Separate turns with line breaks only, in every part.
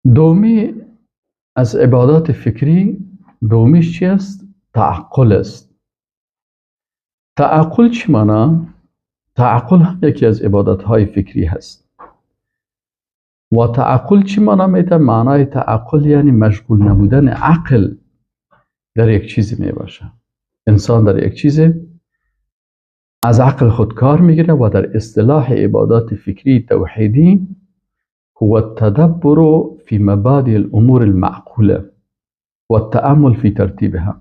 دومی از عبادات فکری، دومیش چی است؟ تعقل است. تعقل چی معنا؟ تعقل هم یکی از عبادت‌های فکری هست. و تعقل چی معنا میده؟ معنای تعقل یعنی مشغول نبودن عقل در یک چیزی می باشه. انسان در یک چیز از عقل خود کار میگیره و در اصطلاح عبادات فکری توحیدی هو التدبر في مبادئ الامور المعقوله و التأمل في ترتیبها.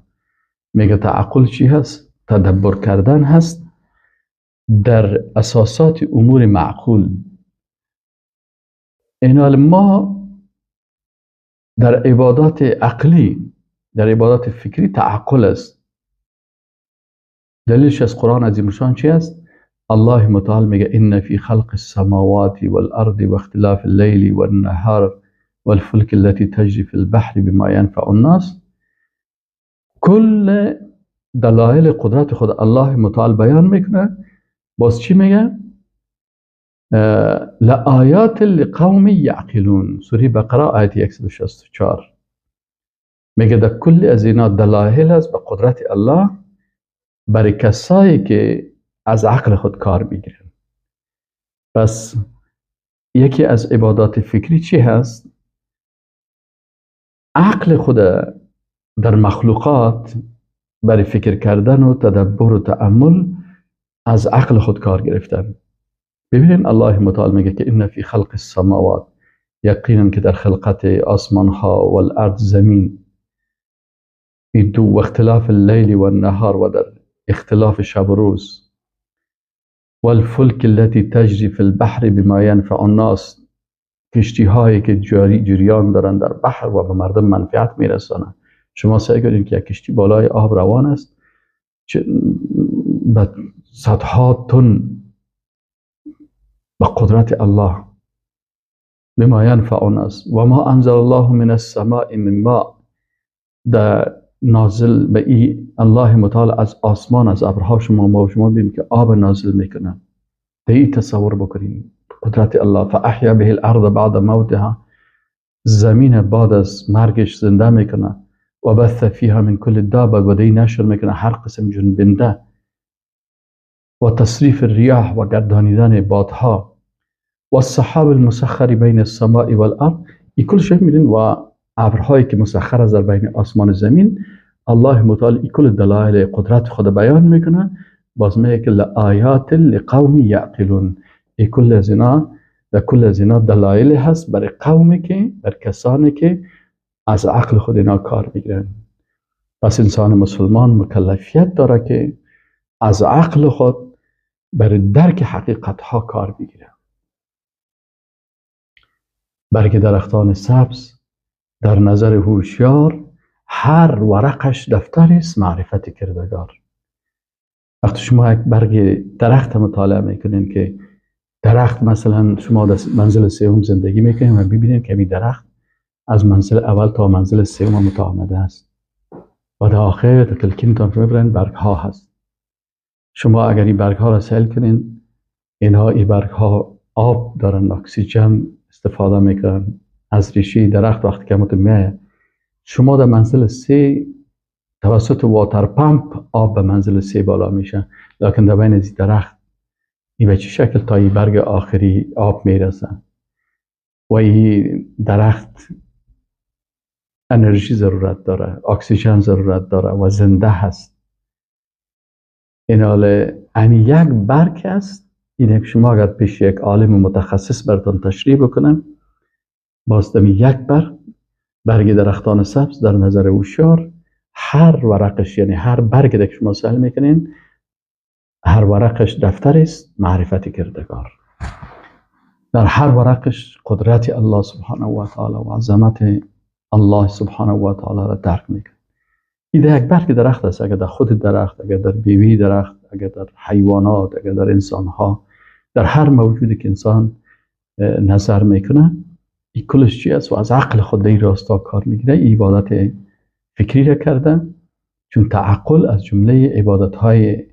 میگه تعقل چی هست؟ تدبر کردن هست در اساسات امور معقول. اینال ما در عبادات عقلی، در عبادات فکری تعقل است. دلیلش از قرآن عظیم الشان چی است؟ الله متعال میگه ان فی خلق السماوات والارض واختلاف اللیل والنهار والفلك التي تجري في البحر بما ينفع الناس. کل دلایل قدرت خود الله متعال بیان میکنه. باز چی میگه؟ لآیات لقوم یعقلون. سوره بقره آیت 164 میگه در کل از اینا دلایل هست به قدرت الله برای کسایی که از عقل خود کار میگیرن. پس یکی از عبادات فکری چی هست؟ عقل خود در مخلوقات برای فکر کردن و تدبر و تأمل از عقل خود کار گرفتن. ببینین الله متعال میگه که ان فی خلق السماوات، یقینا که در خلقت آسمان ها و الارض زمین، دو و اختلاف اللیل و النهار و در اختلاف شب و روز، والفلک التي تجری فی البحر بما ينفع الناس، کشتی هایی که جریان دارن در بحر و به مردم منفعت میرسانن. شما سعی کنید که یک کشتی بالای آب روان است به صدها تن به قدرت الله بما ينفع الناس و ما انزل الله من السماء من ماء، در نازل به ای الله متعال از آسمان از ابرها شما ما و شما بیم که آب نازل میکنه. در ای تصور بکنیم قدرت الله. فاحیا به الارض بعد موتها، زمین بعد از مرگش زنده میکنه. و بث فیها من کل دابه، و دی نشر میکنه هر قسم جنبنده. و تصریف الریاح، و گردانیدن بادها. و السحاب المسخر بین السماء والارض، ای کل شی میبینین و ابرهایی که مسخر است در بین آسمان و زمین. الله متعال ای کل دلایل قدرت خود بیان میکنه. باز میگه که لآیات لقوم یعقلون، ای کل از اینا در کل از اینا دلایل هست برای قومی که بر کسانی که از عقل خود اینا کار میگیرن. پس انسان مسلمان مکلفیت داره که از عقل خود برای درک حقیقت ها کار بگیره. برگ درختان سبز در نظر هوشیار، هر ورقش دفتر است معرفت کردگار. وقتی شما یک برگ درخت مطالعه میکنین که درخت مثلا شما در منزل سوم زندگی میکنین و ببینین که این درخت از منزل اول تا منزل سوم متعامده است و در آخر در تلکینتان که میبرین برگ ها هست. شما اگر این برگ ها را سیل کنین، اینها این برگ ها آب دارن، اکسیژن استفاده میکنن از ریشه درخت. وقتی که میایه شما در منزل سه توسط water pump آب به منزل سه بالا میشه، لکن در بین از درخت این به چه شکل تا این برگ آخری آب میرسه و این درخت انرژی ضرورت داره، اکسیژن ضرورت داره و زنده هست. این حال یک برگ است. این که شما اگر پیش یک عالم متخصص براتون تشریح بکنم، باز دمی یک برگ، برگ درختان سبز در نظر هوشیار، هر ورقش یعنی هر برگ که شما سهل میکنین، هر ورقش دفتر است معرفت کردگار. در هر ورقش قدرت الله سبحانه و تعالی و عظمت الله سبحانه و تعالی را درک میکنه. این یک برگ درخت است. اگر در خود درخت، اگر در بیوی درخت، اگر در حیوانات، اگر در انسان ها، در هر موجودی که انسان نظر میکنه، این کلش چی است و از عقل خود در راستا کار میگیره. این عبادت فکری را کرده، چون تعقل از جمله عبادت های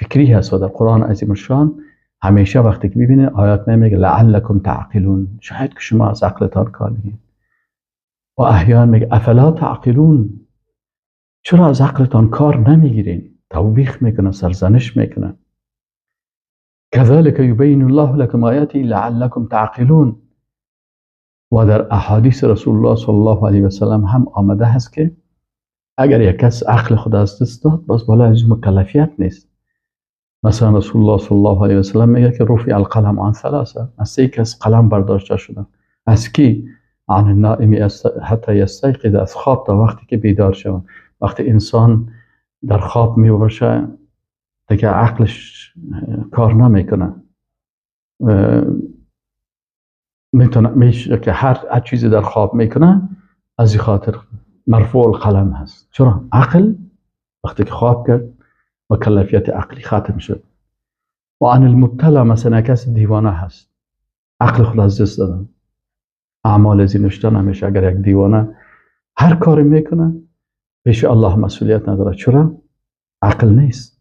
فکری هست و در قرآن عظیم الشان همیشه وقتی که میبینه آیات میگه لعلکم تعقلون، شاید که شما از عقلتان کار بگیرید. و احیان میگه افلا تعقلون، چرا از عقلتان کار نمیگیرین؟ توبیخ میکنه، سرزنش میکنه. كذلك يبين الله لكم آیاته لعلكم تعقلون. و در احادیث رسول الله صلی الله علیه و سلم هم آمده هست که اگر یک کس عقل خود از دست داد باز بالا از او مکلفیت نیست. مثلا رسول الله صلی الله علیه و سلم میگه که رفع القلم عن ثلاثه، از سه کس قلم برداشته شده. از کی؟ عن النائم حتی یستیقظ، از خواب تا وقتی که بیدار شود. وقتی انسان در خواب می باشه دیگه عقلش کار نمیکنه، میتونه میشه که هر چیزی در خواب میکنه، از این خاطر مرفوع القلم هست. چرا؟ عقل وقتی که خواب کرد مکلفیت عقلی ختم شد. و عن المبتلا، مثلا کس دیوانه هست، عقل خود از دست دادن، اعمال از این نشته نمیشه. اگر یک دیوانه هر کاری میکنه پیش الله مسئولیت نداره. چرا؟ عقل نیست.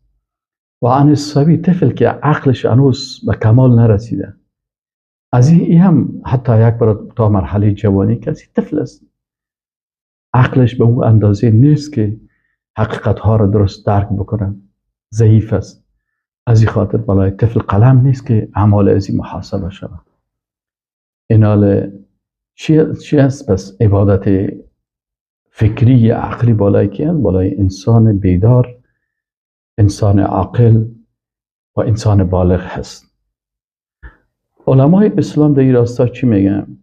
و عن الصبی، طفل که عقلش هنوز به کمال نرسیده، از این هم حتی یک بار تا مرحله جوانی کسی طفل است، عقلش به اون اندازه نیست که حقیقت ها را درست درک بکنه، ضعیف است. از این خاطر بالای طفل قلم نیست که اعمال از این محاسبه شود. اینال چی است؟ پس عبادت فکری عقلی بالای کی است؟ بالای انسان بیدار، انسان عاقل و انسان بالغ هست. علمای اسلام در این راستا چی میگن؟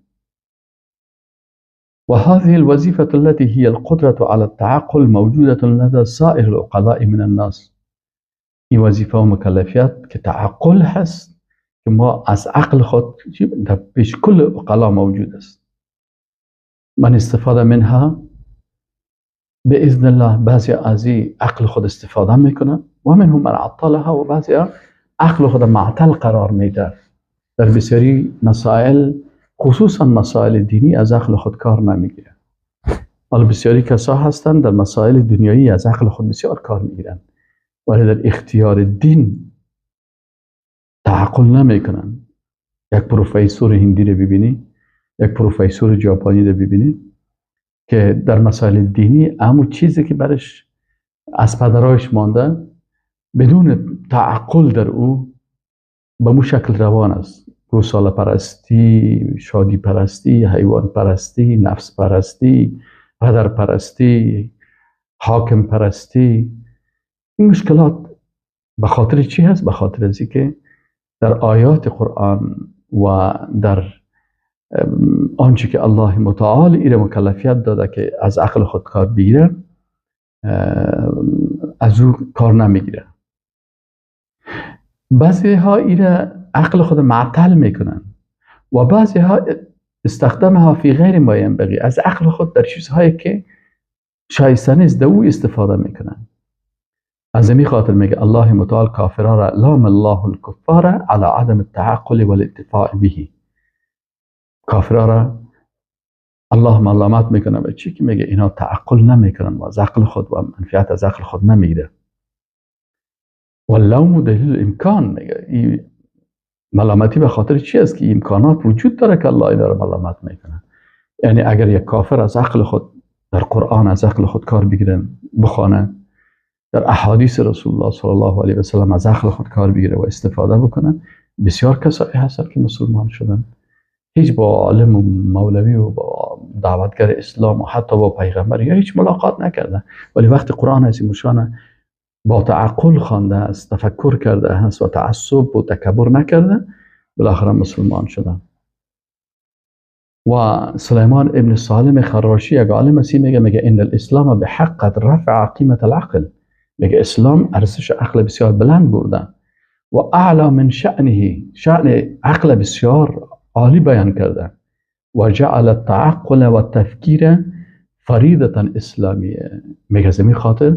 و هذه الوظيفة التي هي القدرة على التعقل موجودة لدى سائر العقلاء من الناس. این وظیفه و مکلفیت که تعقل هست که ما از عقل خود در پیش کل عقلا موجود است. من استفاده منها باذن الله، بعضی از عقل خود استفاده میکنن و منهم من عطلها، و بعضی عقل خود معطل قرار میده. در بسیاری مسائل خصوصا مسائل دینی از عقل خود کار نمیگیره. حالا بسیاری کسا هستند در مسائل دنیایی از عقل خود بسیار کار میگیرن، ولی در اختیار دین تعقل نمیکنن. یک پروفسور هندی رو ببینی، یک پروفسور ژاپنی رو ببینی که در مسائل دینی همون چیزی که برش از پدرایش مانده بدون تعقل در او به مو شکل روان است. گوساله پرستی، شادی پرستی، حیوان پرستی، نفس پرستی، پدر پرستی، حاکم پرستی. این مشکلات به خاطر چی هست؟ به خاطر از اینکه در آیات قرآن و در آنچه که الله متعال ایره مکلفیت داده که از عقل خود کار بگیره، از او کار نمیگیره. بعضی ها ایره عقل خود معطل میکنن و بعضی ها استخدامها فی غیر ما ینبغی، از عقل خود در چیزهایی که شایسته نیست در او استفاده میکنن. از این خاطر میگه الله متعال کافران را لام الله الکفار علی عدم التعقل والاتفاع به. کافران را الله ملامت میکنه به چی که میگه اینا تعقل نمیکنن و از عقل خود و منفعت از عقل خود نمیگیره. و لوم دلیل امکان، میگه ملامتی به خاطر چی است که امکانات وجود داره که الله اینا را ملامت میکنه. یعنی اگر یک کافر از عقل خود در قرآن از عقل خود کار بگیره بخوانه، در احادیث رسول الله صلی الله علیه و سلم از عقل خود کار بگیره و استفاده بکنه، بسیار کسایی هستند که مسلمان شدن، هیچ با عالم و مولوی و با دعوتگر اسلام و حتی با پیغمبر یا هیچ ملاقات نکرده، ولی وقتی قرآن از این با تعقل خوانده است، تفکر کرده است و تعصب و تکبر نکرده، بالاخره مسلمان شدن. و سلیمان ابن سالم خراشی یک عالم اسی میگه ان الاسلام بحق قد رفع قیمت العقل، میگه اسلام ارزش عقل بسیار بلند برده و اعلا من شأنه، شأن عقل بسیار عالی بیان کرده و جعل التعقل و التفکیر فریضة اسلامیه. میگه از این خاطر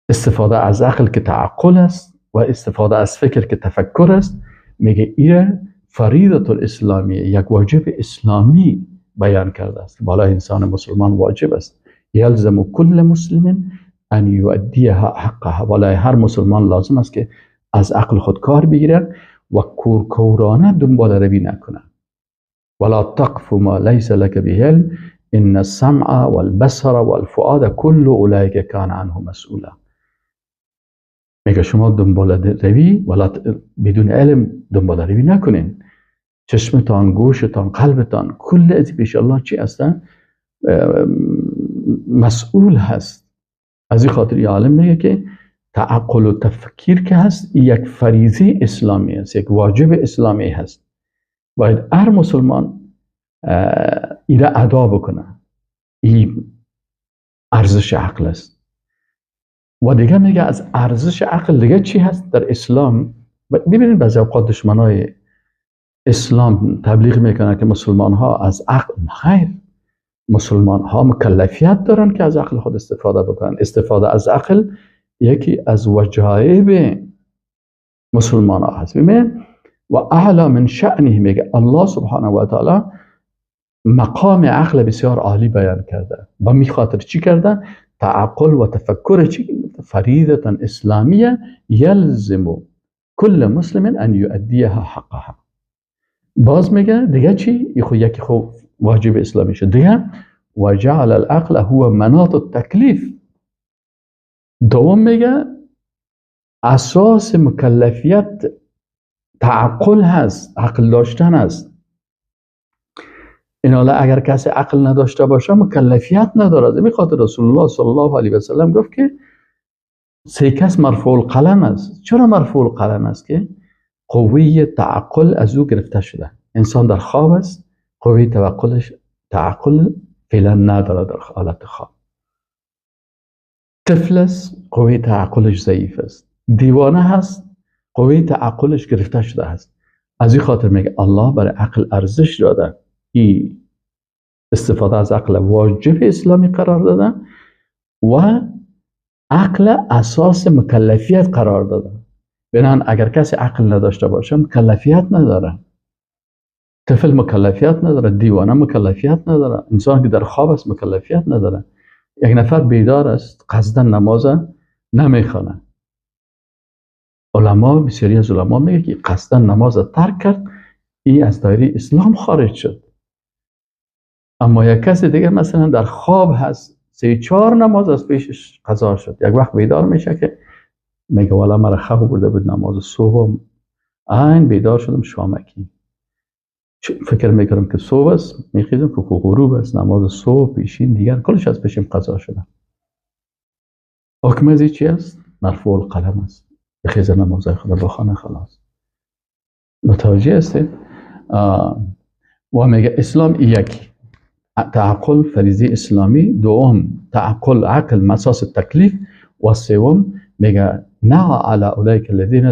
استفاده از عقل که تعقل است و استفاده از فکر که تفکر است، میگه ایره فریضة الاسلامیه، یک واجب اسلامی بیان کرده است. بالای انسان مسلمان واجب است، یلزم کل مسلم ان یؤدیها حقها، بالای هر مسلمان لازم است که از عقل خود کار بگیره و کورکورانه دنبال روی نکنه. ولا تقف ما لیس لك به علم ان السمع والبصر والفؤاد كل اولئک کان عنه مسئولا. میگه شما دنبال روی ولا بدون علم دنبال روی نکنین. چشمتان، گوشتان، قلبتان، کل از پیش الله چی هستن؟ مسئول هست. از این خاطر عالم میگه که تعقل و تفکیر که هست یک فریضه اسلامی است، یک واجب اسلامی هست. باید هر مسلمان ایره ادا بکنه. این ارزش عقل است. و دیگه میگه از ارزش عقل دیگه چی هست در اسلام؟ ببینید بعضی اوقات دشمنای اسلام تبلیغ میکنن که مسلمان ها از عقل، خیر، مسلمان ها مکلفیت دارن که از عقل خود استفاده بکنن. استفاده از عقل یکی از وجایب مسلمان ها هست. ببینید و اعلی من شأنه، میگه الله سبحانه و تعالی مقام عقل بسیار عالی بیان کرده و می خاطر چی کرده؟ تعقل و تفکر چی؟ فریضه اسلامیه یلزم کل مسلم ان یؤدیها حقها. باز میگه دیگه چی؟ یکی خو واجب اسلامی شد. دیگه و جعل العقل هو مناط التکلیف. دوم میگه اساس مکلفیت تعقل هست، عقل داشتن است. این حالا اگر کسی عقل نداشته باشه مکلفیت نداره. می خاطر رسول الله صلی الله علیه و سلم گفت که سه کس مرفوع القلم است. چرا مرفوع القلم است؟ که قوه تعقل از او گرفته شده. انسان در خواب است، قوه تعقل فعلا نداره در حالت خواب. طفل است، قوه تعقلش ضعیف است. دیوانه هست، قوه تعقلش گرفته شده است. از این خاطر میگه الله برای عقل ارزش داده، این استفاده از عقل واجب اسلامی قرار داده و عقل اساس مکلفیت قرار داده. بنابراین اگر کسی عقل نداشته باشه مکلفیت نداره. طفل مکلفیت نداره، دیوانه مکلفیت نداره، انسان که در خواب است مکلفیت نداره. یک نفر بیدار است قصدا نماز نمیخوانه. علما، بسیاری از علما میگه که قصدا نماز ترک کرد، این از دایره اسلام خارج شد. اما یک کسی دیگه مثلا در خواب هست، 3-4 نماز از پیشش قضا شد، یک وقت بیدار میشه که میگه والا مرا خواب برده بود نماز صبح، عین بیدار شدم شامکی، فکر میکنم که صبح است، میخیزم که غروب است، نماز صبح پیشین دیگر کلش از پیشم قضا شده. حکم از چی است؟ مرفوع القلم است. بخیز نمازهای خدا بخوانه، خلاص. متوجه هستید؟ و میگه اسلام یک تعقل فریضه اسلامی، دوم تعقل عقل مساس تکلیف، و سوم میگه نه علی اولئک الذین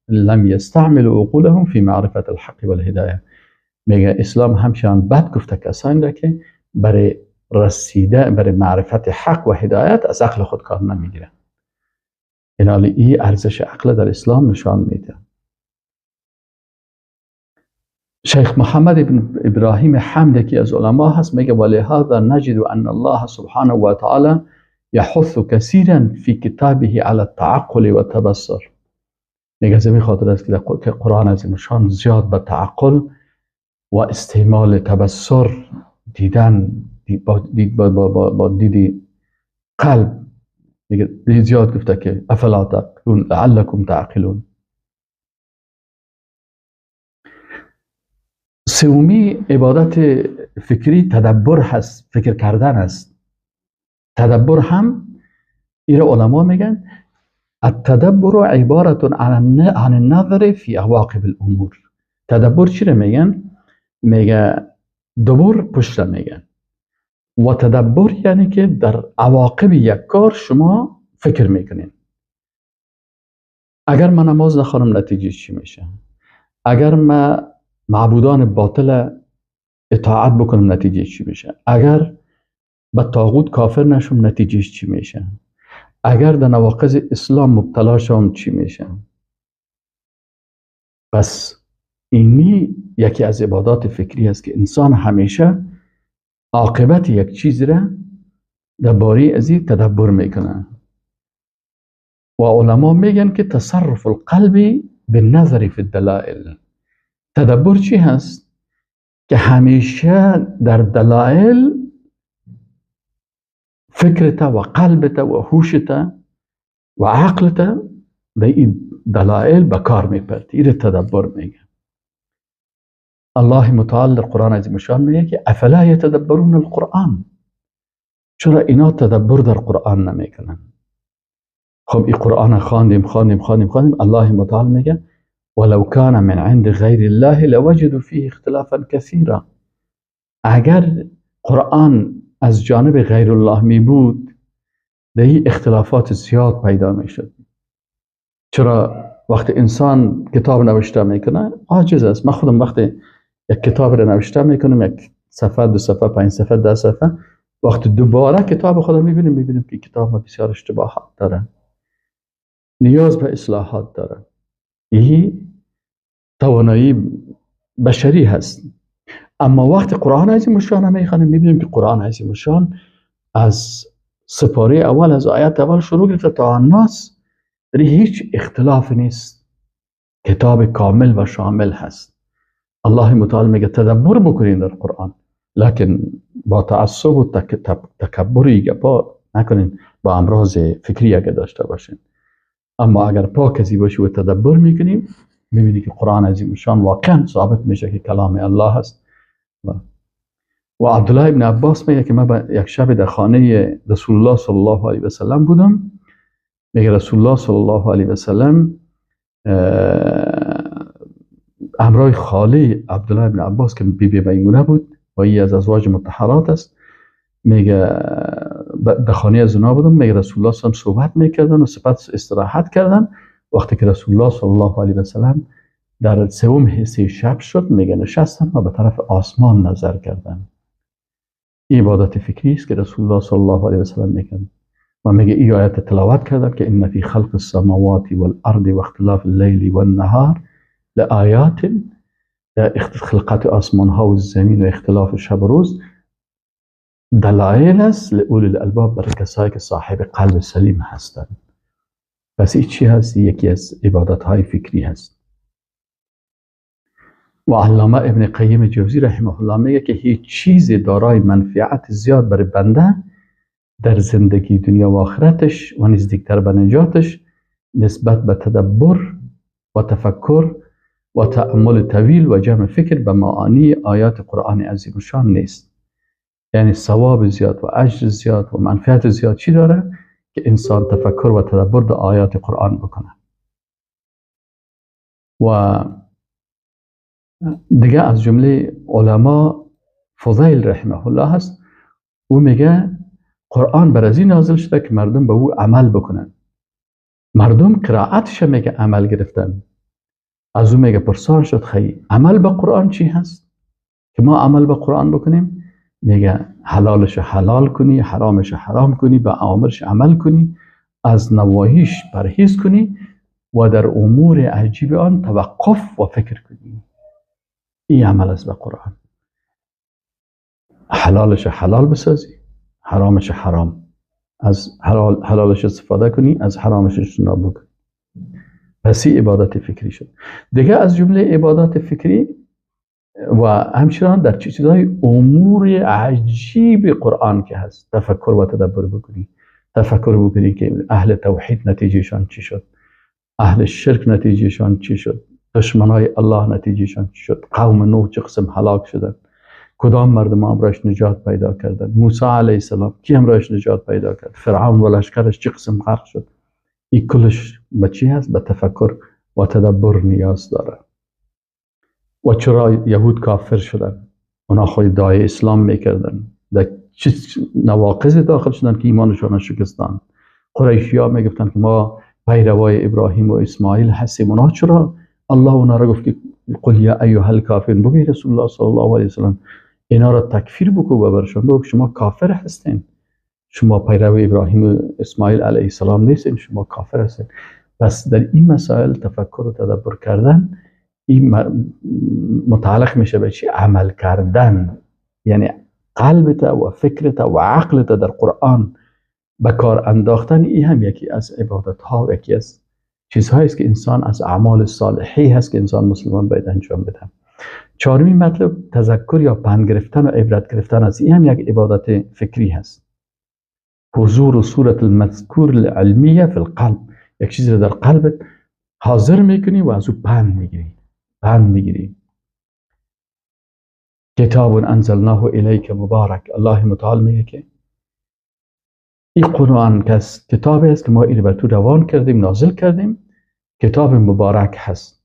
لم یستعملوا عقولهم فی معرفت الحق والهدایه. میگه اسلام همچنان بد گفته کسانی را که برای رسیده برای معرفت حق و هدایت از عقل خود کار نمیگیرن. این ای ارزش عقل در اسلام نشان میده. شیخ محمد ابن ابراهیم حمد یکی از علما هست، میگه ولهذا نجد ان الله سبحانه و تعالی یحث کثیرا فی کتابه علی التعقل و التبصر. میگه از این خاطر است که قرآن از نشان زیاد به تعقل و استعمال تبصر، دیدن با دیدی قلب، میگه زیاد گفته که افلا تعقلون لعلکم تعقلون. سومی عبادت فکری تدبر هست، فکر کردن است. تدبر هم ایره علما میگن التدبر عبارت عن النظر فی عواقب الامور. تدبر چی رو میگن؟ میگه دبر پشت میگن. و تدبر یعنی که در عواقب یک کار شما فکر میکنین. اگر من نماز نخوانم نتیجه چی میشه؟ اگر من معبودان باطل اطاعت بکنم نتیجه چی میشه؟ اگر به طاغوت کافر نشم نتیجه چی میشه؟ اگر در نواقض اسلام مبتلا شم چی میشه؟ پس اینی یکی از عبادات فکری است که انسان همیشه عاقبت یک چیز را درباره از این تدبر میکنه. و علما میگن که تصرف القلب بالنظر فی الدلائل. تدبر چی هست؟ که همیشه در دلایل فکرت و قلبت و هوشت و عقلت به این دلایل به کار میپرد. این تدبر میگه. الله متعال در قرآن عظیم الشان میگه که افلا یتدبرون القرآن، چرا اینا تدبر در قرآن نمیکنن؟ خب این قرآن خواندیم خواندیم خواندیم خواندیم، الله متعال میگه ولو کان من عند غیر الله لوجدوا فیه اختلافا کثیرا. اگر قرآن از جانب غیر الله می بود در این اختلافات زیاد پیدا میشد. چرا وقتی انسان کتاب نوشته میکنه عاجز است. من خودم وقتی یک کتاب رو نوشته میکنم، یک صفحه، دو صفحه، 5 صفحه، 10 صفحه، وقتی دوباره کتاب خودم میبینیم که کتاب بسیار اشتباهات داره، نیاز به اصلاحات داره. این توانایی بشری هست. اما وقتی قرآن عظیم الشان میخوانیم میبینیم که قرآن عظیم الشان از سپاره اول، از آیات اول شروع گرفته تا الناس، در هیچ اختلاف نیست، کتاب کامل و شامل هست. الله متعال میگه تدبر بکنین در قرآن، لکن با تعصب و تکبری گپا نکنین، با امراض فکری اگه داشته باشین. اما اگر پاک کسی باشی و تدبر میکنیم، میبینی که قرآن عظیم الشان واقعا ثابت میشه که کلام الله هست. و عبدالله ابن عباس میگه که من یک شب در خانه رسول الله صلی الله علیه و سلم بودم. میگه رسول الله صلی الله علیه و سلم همراه خاله عبدالله ابن عباس که بی بی میمونه بود و ای از ازواج مطهرات است، میگه در خانه از اونا بودم. میگه رسول الله صلی الله علیه و سلم صحبت میکردن و سپس استراحت کردن. وقتی که رسول الله صلی الله علیه و سلم در سوم حصه شب شد، میگه نشستن و به طرف آسمان نظر کردن. این عبادت فکری است که رسول الله صلی الله علیه و سلم میکرد. و میگه این آیت تلاوت کردن که ان فی خلق السماوات والارض واختلاف اللیل والنهار لآیات، در خلقت آسمان ها و زمین و اختلاف شب و روز دلایل است لأولی الالباب، برای کسایی که صاحب قلب سلیم هستند. پس این چی هست؟ یکی از عبادت های فکری هست. و علامه ابن قیم جوزی رحمه الله میگه که هیچ چیز دارای منفعت زیاد برای بنده در زندگی دنیا و آخرتش و نزدیکتر به نجاتش نسبت به تدبر و تفکر و تأمل طویل و جمع فکر به معانی آیات قرآن عظیم الشان نیست. یعنی ثواب زیاد و اجر زیاد و منفعت زیاد چی داره؟ که انسان تفکر و تدبر در آیات قرآن بکنه. و دیگه از جمله علما فضیل رحمه الله هست، او میگه قرآن بر از این نازل شده که مردم به او عمل بکنن. مردم قرائتش میگه عمل گرفتن. از او میگه پرسان شد خیلی عمل به قرآن چی هست که ما عمل به قرآن بکنیم؟ میگه حلالش حلال کنی، حرامش حرام کنی، به اوامرش عمل کنی، از نواهیش پرهیز کنی و در امور عجیب آن توقف و فکر کنی. این عمل است به قرآن. حلالش حلال بسازی، حرامش حرام، از حلالش استفاده کنی، از حرامش اجتناب بکنی. پس این عبادت فکری شد. دیگه از جمله عبادات فکری و همچنان در چیزهای امور عجیب قرآن که هست تفکر و تدبر بکنی. تفکر بکنی که اهل توحید نتیجهشان چی شد، اهل شرک نتیجهشان چی شد، دشمنای الله نتیجهشان چی شد، قوم نوح چه قسم هلاک شدن، کدام مردم امرش نجات پیدا کردن، موسی علیه السلام کی امرش نجات پیدا کرد، فرعون و لشکرش چه قسم غرق شد. این کلش به چی هست؟ به تفکر و تدبر نیاز داره. و چرا یهود کافر شدن؟ اونا خود دعای اسلام میکردن، در چه نواقض داخل شدن که ایمانشان شکستان. قریشی ها میگفتن که ما پیروای ابراهیم و اسماعیل هستیم. اونا چرا الله اونا را گفت که قل یا ایها الکافرون، بگی رسول الله صلی الله علیه و سلم اینا را تکفیر بکو و برشان بگو شما کافر هستین، شما پیرو ابراهیم و اسماعیل علیه السلام نیستین، شما کافر هستین. پس در این مسائل تفکر و تدبر کردن این متعلق میشه به چی؟ عمل کردن. یعنی قلبت و فکرت و عقلت در قرآن به کار انداختن، این هم یکی از عبادت ها و یکی از چیزهایی است که انسان از اعمال صالحی هست که انسان مسلمان باید انجام بده. چهارمین مطلب تذکر یا پند گرفتن و عبرت گرفتن است. این هم یک عبادت فکری هست. حضور و صورت المذکور العلمیه فی القلب، یک چیزی رو در قلبت حاضر میکنی و از او پند میگیری، پند میگیری. کتاب انزلناه الیک مبارک، الله متعال میگه که این قرآن کس کتاب است که ما اینو بر تو روان کردیم، نازل کردیم، کتاب مبارک هست.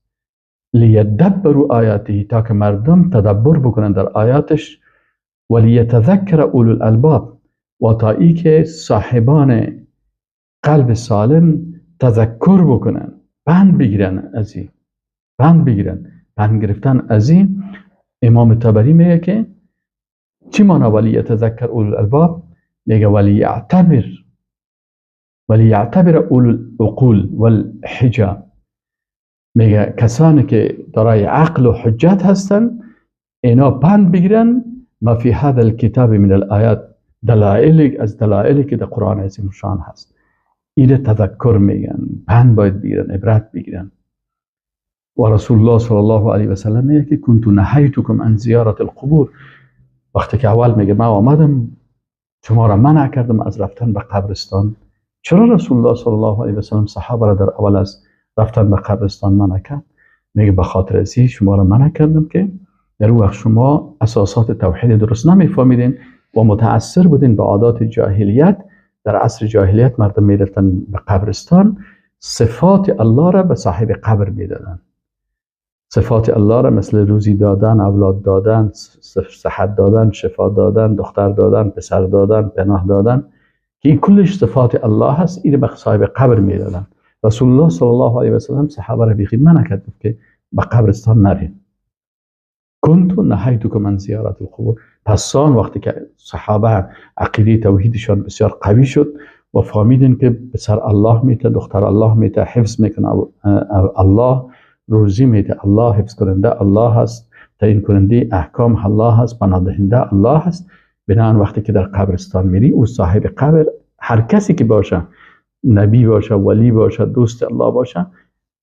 لیدبروا آیاته، تا که مردم تدبر بکنن در آیاتش، و لیتذکر اولو الالباب، و تا ای که صاحبان قلب سالم تذکر بکنن، پند بگیرن از این، پند بگیرن. پند گرفتن از این، امام طبری میگه که چی مانا ولی یتذکر اولو الالباب؟ میگه ولی یعتبر، ولی یعتبر اولو العقول والحجة، میگه کسانی که دارای عقل و حجت هستن اینا پند بگیرن. ما فی هذا الکتاب من الآیات، دلائل از دلائلی که در قرآن عظیم شان هست، ایره تذکر میگن، پند باید بگیرن، عبرت بگیرن. و رسول الله صلی الله علیه و سلم میگه که کنت نهیتکم عن زیارت القبور. وقتی که اول میگه من آمدم شما را منع کردم از رفتن به قبرستان. چرا رسول الله صلی الله علیه و سلم صحابه را در اول از رفتن به قبرستان منع کرد؟ میگه به خاطر ازی شما را منع کردم که در وقت شما اساسات توحید درست نمیفهمیدین و متاثر بودین به عادات جاهلیت. در عصر جاهلیت مردم میرفتن به قبرستان، صفات الله را به صاحب قبر میدادن. صفات الله را مثل روزی دادن، اولاد دادن، صحت دادن، شفا دادن، دختر دادن، پسر دادن، پناه دادن، که این کلش صفات الله هست، این به صاحب قبر میدادن. رسول الله صلی الله علیه و سلم صحابه را بیخی منع کرد که به قبرستان نرین. کنت نهیتکم عن زیارت القبور. پسان وقتی که صحابه عقیده توحیدشان بسیار قوی شد و فهمیدن که پسر الله میته، دختر الله میته، حفظ میکنه الله، روزی میده الله، حفظ کننده الله هست، تعیین کننده احکام الله هست، پناه دهنده الله هست. بنابراین وقتی که در قبرستان میری، او صاحب قبر هر کسی که باشه، نبی باشه، ولی باشه، دوست الله باشه،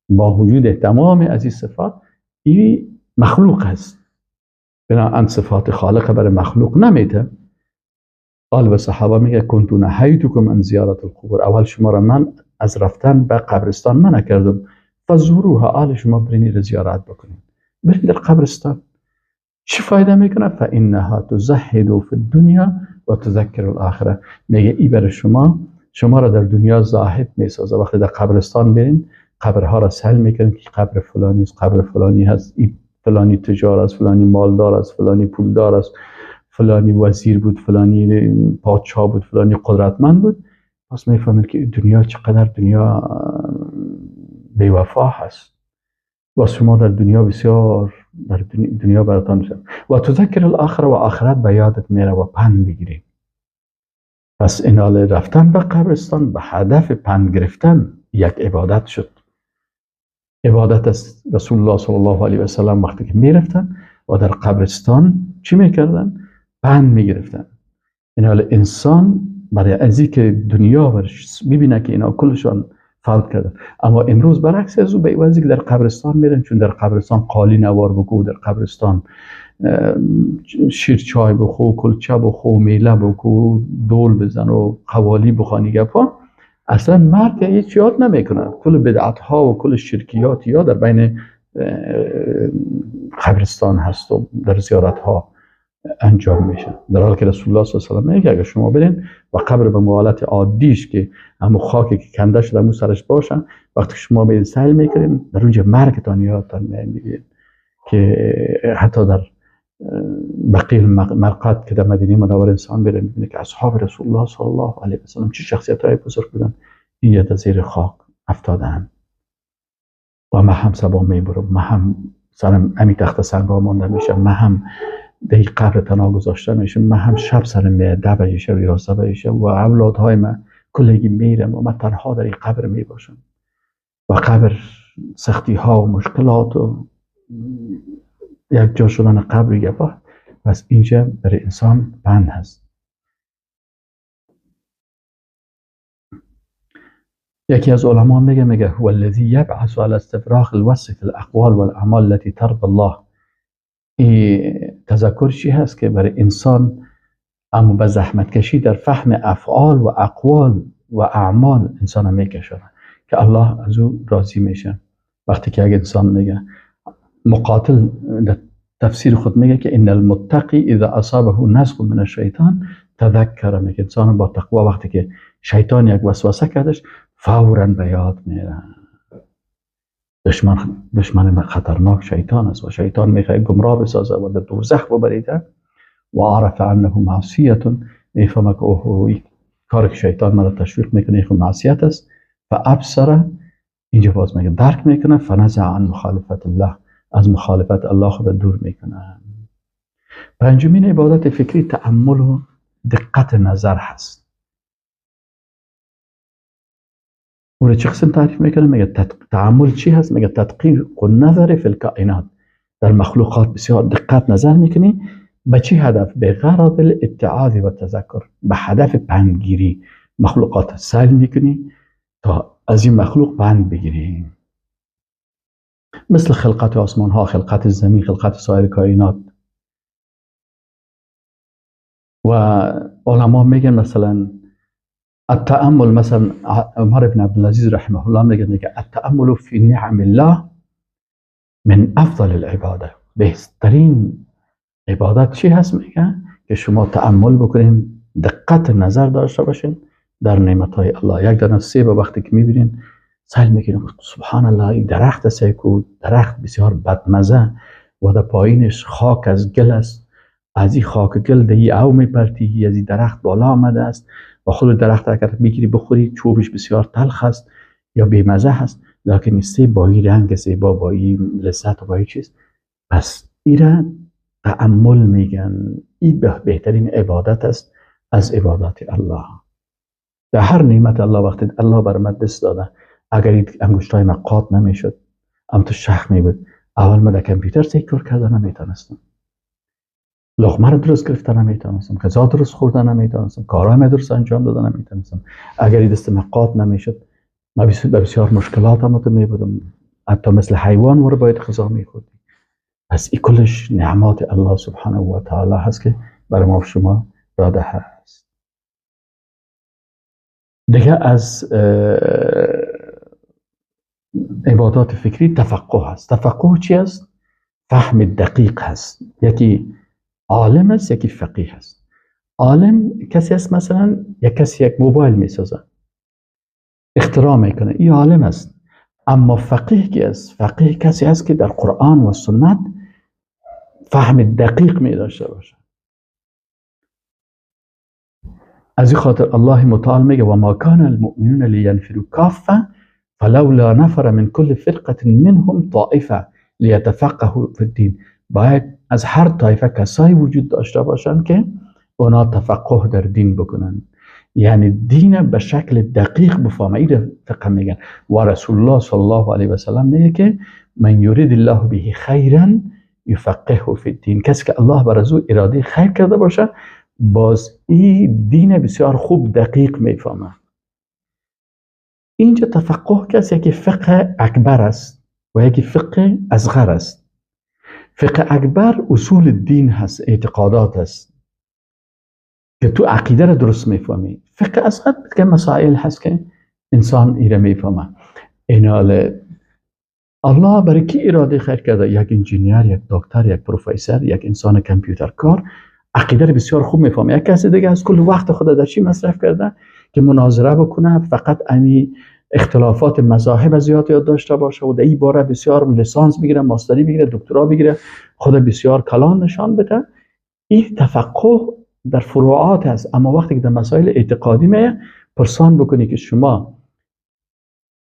با وجود تمام از این صفات، این مخلوق هست. بنابراین صفات خالق برای مخلوق نمیده. قال به صحابه میگه کنت نهیتکم عن زیارت القبور، اول شما را من از رفتن به قبرستان منع کردم، فزوروها، آل شما برینید زیارت بکنید، برین در قبرستان. چی فایده میکنه؟ فانها تزهد فی الدنیا و تذکر الاخره. میگه ای برای شما، شما را در دنیا زاهد میسازه. وقتی در قبرستان برین، قبرها را سهل میکنین که قبر فلانی است، قبر فلانی هست، این فلانی تجار است، فلانی مالدار است، فلانی پولدار است، فلانی وزیر بود، فلانی پادشاه بود، فلانی قدرتمند بود. پس میفهمید که دنیا چقدر دنیا بی‌وفا هست و شما در دنیا بسیار در دنیا براتان میشه. و تذکر الاخره، و آخرت به یادت میره و پند بگیری. پس اینال رفتن به قبرستان به هدف پند گرفتن یک عبادت شد. عبادت است. رسول الله صلی الله علیه و سلم وقتی که میرفتن و در قبرستان چی میکردن؟ پند میگرفتن. اینال انسان برای ازی که دنیا برش میبینه که اینا کلشان فوت کردن، اما امروز برعکس از او به عوضی که در قبرستان میرن، چون در قبرستان قالی نوار بکو، در قبرستان شیر چای بخو، کلچه بخو، میله بکو، دول بزن و قوالی بخوانی گپا، اصلا مرد هیچ یاد نمیکنه. کل بدعت ها و کل شرکیات یا در بین قبرستان هست و در زیارت ها انجام میشه. در حالی که رسول الله صلی الله علیه و سلم میگه اگر شما برین و قبر به حالت عادیش که همون خاکی که کنده شده همون سرش باشه، وقتی شما میرین سیل میکنین، در اونجا مرگتان یادتان میگیرین که حتی در بقیع مرقد که در مدینه منوره انسان بره میبینه که اصحاب رسول الله صلی الله علیه و سلم چه شخصیت های بزرگ بودن، اینجا در زیر خاک افتادن و من هم سبا میبرم، من هم سرم امی تخت سنگا مانده میشه، من هم در قبر تنها گذاشته میشه، من هم شب سرم میاد 10 بجه و 11 بجه و اولادهای من کلگی میرم و من تنها در این قبر میباشم و قبر سختی ها و مشکلات و یک جا شدن قبر گپا. پس اینجا برای انسان بند هست. یکی از علما میگه هو الذی یبعث علی استفراغ الوصف الاقوال والاعمال التي ترضى الله. این تذکر چی هست؟ که برای انسان اما به زحمت کشی در فهم افعال و اقوال و اعمال انسان میکشونه که الله از او راضی میشه. وقتی که یک انسان میگه، مقاتل در تفسیر خود میگه که ان المتقی اذا اصابه نزغ من الشیطان تذکر، میگه انسان با تقوا وقتی که شیطان یک وسوسه کردش فورا به یاد میره. دشمن خطرناک شیطان است و شیطان میخواد گمراه بسازه و در دوزخ ببریده. و عرف انه معصیت، میفهمه که اوه کاری که شیطان مرا تشویق میکنه خود معصیت است. فابصر، اینجا باز میگه درک میکنه، فنزع عن مخالفت الله، از مخالفت الله خود دور میکنه. پنجمین عبادت فکری تأمل و دقت نظر هست. اون چه قسم تعریف میکنه؟ میگه تأمل چی هست؟ میگه تدقیق النظر فی الکائنات، در مخلوقات بسیار دقت نظر میکنی. به چه هدف؟ به غرض الاتعاظ و تذکر، به هدف پندگیری. مخلوقات سیل میکنی تا از این مخلوق پند بگیری، مثل خلقت آسمان ها، خلقت زمین، خلقت سایر کائنات. و علما میگن مثلا التأمل، مثلا عمر بن عبدالعزیز رحمه الله میگه التأمل فی نعم الله من افضل العباده. بهترین عبادت چی هست؟ میگه که شما تأمل بکنین، دقت نظر داشته باشین در نعمت های الله. یک دانه سیب وقتی که میبینین سیل میکنین سبحان الله، این درخت است، درخت بسیار بدمزه و در پایینش خاک از گل است، از این خاک گل دهی او میپرتی، از این درخت بالا آمده است و خود درخت اگر بگیری بخوری چوبش بسیار تلخ است یا بیمزه هست، لکن این سیب با این رنگ زیبا، با این لذت و با این چیز، پس ایره تأمل میگن. این بهترین عبادت است از عبادات الله. در هر نعمت الله وقتی الله بر من دست داده، اگر این انگشتای من قاط نمیشد، ام تو شخ می بود، اول من در کامپیوتر تکرار کرده نمیتونستم، لقمه رو درست گرفته نمیتونستم، غذا درست خورده نمیتونستم، کارهای درست انجام داده نمیتونستم. اگر این دست من قاط نمیشد، من بسیار مشکلات هم می بودم، حتی مثل حیوان ور باید غذا میخوردیم. پس این کلش نعمات الله سبحانه و تعالی هست که برای ما و شما داده هست. دیگه از عبادات فکری تفقه هست. تفقه چی است؟ فهم دقیق هست. یکی عالم است، یکی فقیه هست. عالم کسی است مثلا یک کسی یک موبایل میسازه، اختراع میکنه، این عالم است. اما فقیه کی است؟ فقیه کسی است که در قرآن و سنت فهم دقیق می داشته باشه. از این خاطر الله متعال میگه و ما کان المؤمنون لینفروا کافه فلولا نفر من كل فرقه منهم طائفه لیتفقهوا فی الدین. باید از هر طایفه کسایی وجود داشته باشند که اونا تفقه در دین بکنن، یعنی دین به شکل دقیق بفهمه. این فقه میگن. و رسول الله صلی الله علیه و سلم میگه که من یرید الله به خیرا یفقهه فی الدین. کسی که الله بر از او اراده خیر کرده باشه، باز این دین بسیار خوب دقیق میفهمه. اینجا تفقه کسی یکی فقه اکبر است و یکی فقه اصغر است. فقه اکبر اصول دین هست، اعتقادات هست که تو عقیده را درست میفهمی. فقه اصغر که مسائل هست که انسان ایره میفهمه. اینال الله برای کی اراده خیر کرده؟ یک انجینیر، یک دکتر، یک پروفسور، یک انسان کامپیوتر کار عقیده رو بسیار خوب میفهمه. یک کسی دیگه از کل وقت خود در چی مصرف کرده که مناظره بکنه، فقط امی اختلافات مذاهب زیاد یاد داشته باشه و در این باره بسیار لیسانس بگیره، ماستری بگیره، دکترا بگیره، خود بسیار کلان نشان بده. این تفقه در فروعات هست. اما وقتی که در مسائل اعتقادی میه، پرسان بکنی که شما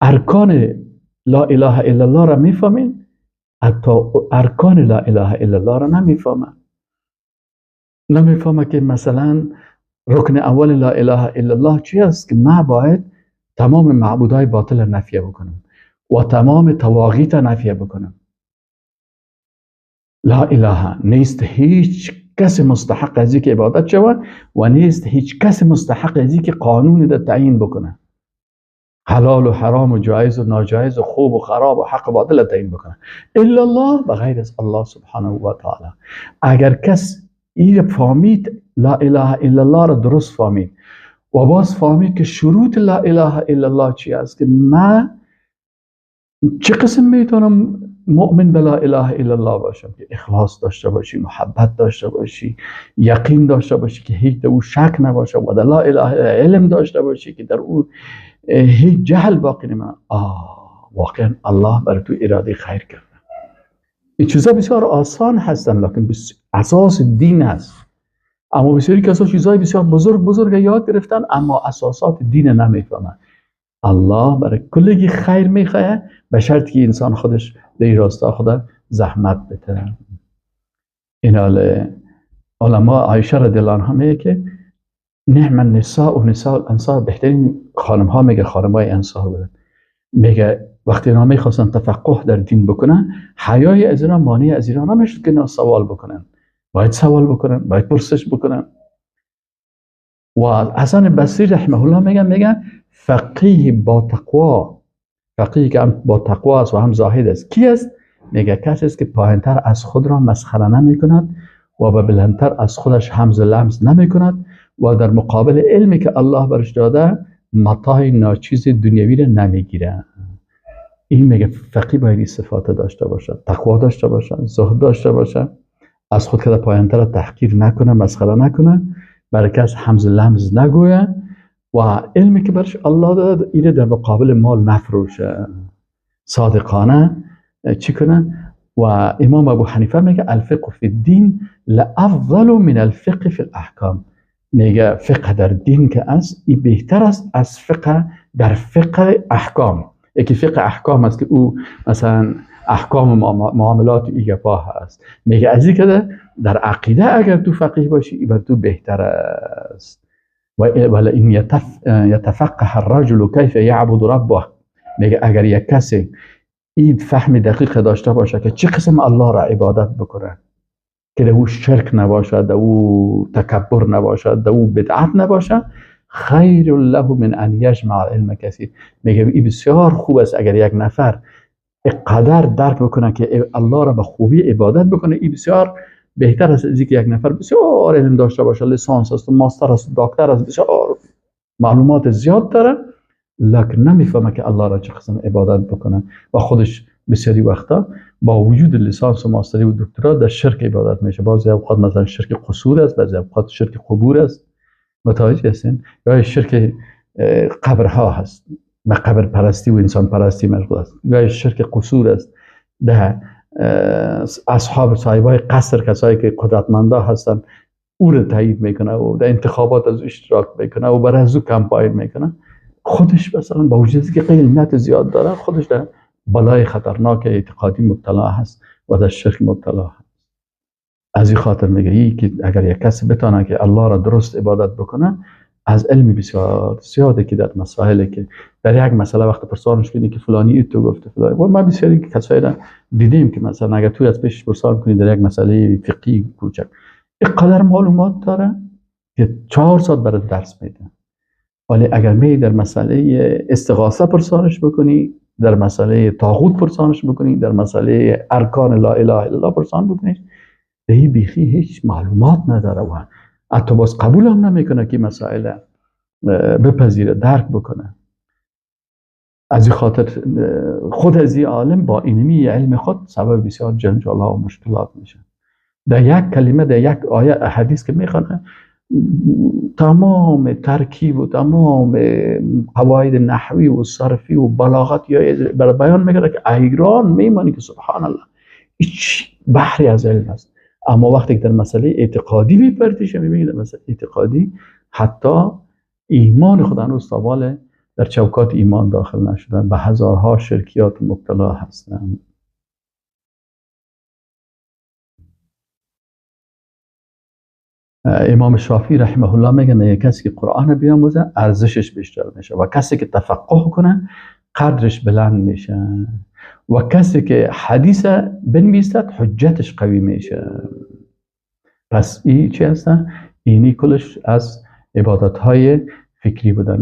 ارکان لا اله الا الله را میفهمین، حتی ارکان لا اله الا الله را نمیفهمه. نمیفهمه که مثلا رکن اول لا اله الا الله چی است که من باید تمام معبودهای باطل نفیه بکنم و تمام طواغیت نفیه بکنم. لا اله نیست هیچ کس مستحق از که عبادت شود و نیست هیچ کس مستحق از که قانون را تعیین بکنه. حلال و حرام و جایز و ناجایز و خوب و خراب و حق و باطل تعیین بکنه؟ الا الله، بغیر از الله سبحانه و تعالی. اگر کس این فهمید، لا اله الا الله را درست فهمید و باز فهمید که شروط لا اله الا الله چی است، که من چه قسم میتونم مؤمن به لا اله الا الله باشم، که اخلاص داشته باشی، محبت داشته باشی، یقین داشته باشی که هیچ در او شک نباشه، و در لا اله علم داشته باشی که در او هیچ جهل باقی نمانه. واقعا الله برای تو اراده خیر کرده. این چیزا بسیار آسان هستن، لکن اساس دین است. اما بسیاری کسا چیزای بسیار بزرگ بزرگ یاد گرفتن، اما اساسات دین نمیفهمن. الله برای کلگی خیر میخواه، به شرط که انسان خودش در این راستا خود زحمت بده. این علما عایشه رضی الله عنها میگه که نعم النساء و نساء الانصار، بهترین خانم ها میگه خانم های انصار بودن. میگه وقتی اینا میخواستن تفقه در دین بکنن، حیای از اینا مانع از اینا نمیشد که اینا سوال بکنن. باید سوال بکنن، باید پرسش بکنن. و حسن بصری رحمه الله میگن فقیه با تقوا، فقیه که هم با تقوا است و هم زاهد است، کی است؟ میگه کسی است که پایینتر از خود را مسخره نمی کند و به بلندتر از خودش همز لمز نمی کند و در مقابل علمی که الله برش داده متاع ناچیز دنیوی را نمیگیره. این میگه فقیه باید این صفات داشته باشه، تقوا داشته باشه، زهد داشته باشه، از خود که پایینتر تحقیر نکنه، مسخره نکنه، برای کس همز لمز نگویه و علمی که برش الله داده اینه در مقابل مال نفروشه، صادقانه چی کنه. و امام ابو حنیفه میگه الفقه فی الدین لافضل من الفقه فی الاحکام. میگه فقه در دین که است این بهتر است از فقه در فقه احکام. یکی فقه احکام است که او مثلا احکام معاملات ای گپاه است. میگه از این که در عقیده اگر تو فقیه باشی ای بر تو بهتر است. ولئن يتفقه الرجل كيف يعبد ربه. میگه اگر یک کسی این فهم دقیق داشته باشه که چه قسم الله را عبادت بکنه، که در او شرک نباشد، در او تکبر نباشد، در او بدعت نباشد، خیر له من ان یجمع علم کثیر. میگه این بسیار خوب است اگر یک نفر قدر درک بکنه که الله را به خوبی عبادت بکنه، این بسیار بهتر است از اینکه یک نفر بسیار علم داشته باشه، لیسانس است، ماستر است، دکتر است، بسیار معلومات زیاد داره، لکن نمیفهمه که الله را چه قسم عبادت بکنه و خودش بسیاری وقتا با وجود لیسانس و ماستری و دکترا در شرک عبادت میشه. بعضی اوقات مثلا شرک قصور است، بعضی اوقات شرک قبور است، متوجه هستین؟ یا شرک قبرها هست، به قبر پرستی و انسان پرستی مشغول است، یا شرک قصور است، ده اصحاب صاحبای قصر، کسایی که قدرتمندا هستن او رو تایید میکنه و در انتخابات از اشتراک میکنه و برای از او کمپاین میکنه. خودش مثلا با وجودی که علمیت زیاد داره، خودش در بلای خطرناک اعتقادی مبتلا هست و در شرک مبتلا هست. از این خاطر میگه ای که اگر یک کسی بتانه که الله را درست عبادت بکنه، از علمی بسیار زیاده که در مسائل که در یک مسئله وقت پرسانش کنی که فلانی ای تو گفته فلانی، و ما بسیاری کسایی را دیدیم که مثلا اگر تو از پیش پرسان کنی در یک مسئله فقهی کوچک، اینقدر معلومات داره که 4 ساعت برای درس میده. ولی اگر می در مسئله استغاثه پرسانش بکنی، در مسئله طاغوت پرسانش بکنی، در مسئله ارکان لا اله الا الله پرسان بکنی، به بیخی هیچ معلومات نداره و حتی باز قبول هم نمیکنه که مسائل بپذیره، درک بکنه. از این خاطر خود از این عالم با اینمی علم خود سبب بسیار جنجال ها و مشکلات میشه. در یک کلمه، در یک آیه حدیث که میخوانه، تمام ترکیب و تمام قواعد نحوی و صرفی و بلاغت یا برای بیان میکنه که ایران میمانی که سبحان الله هیچ بحری از علم است. اما وقتی که در مسئله اعتقادی میپرتیشه، میبینی در مسئله اعتقادی حتی ایمان خود هنوز تا حال در چوکات ایمان داخل نشدن، به هزارها شرکیات مبتلا هستند. امام شافعی رحمه الله میگه کسی که قرآن بیاموزه ارزشش بیشتر میشه و کسی که تفقه کنه قدرش بلند میشه و کسی که حدیث بنویسد حجتش قوی میشه. پس این چی هستن؟ اینی کلش از عبادت های فکری بودن.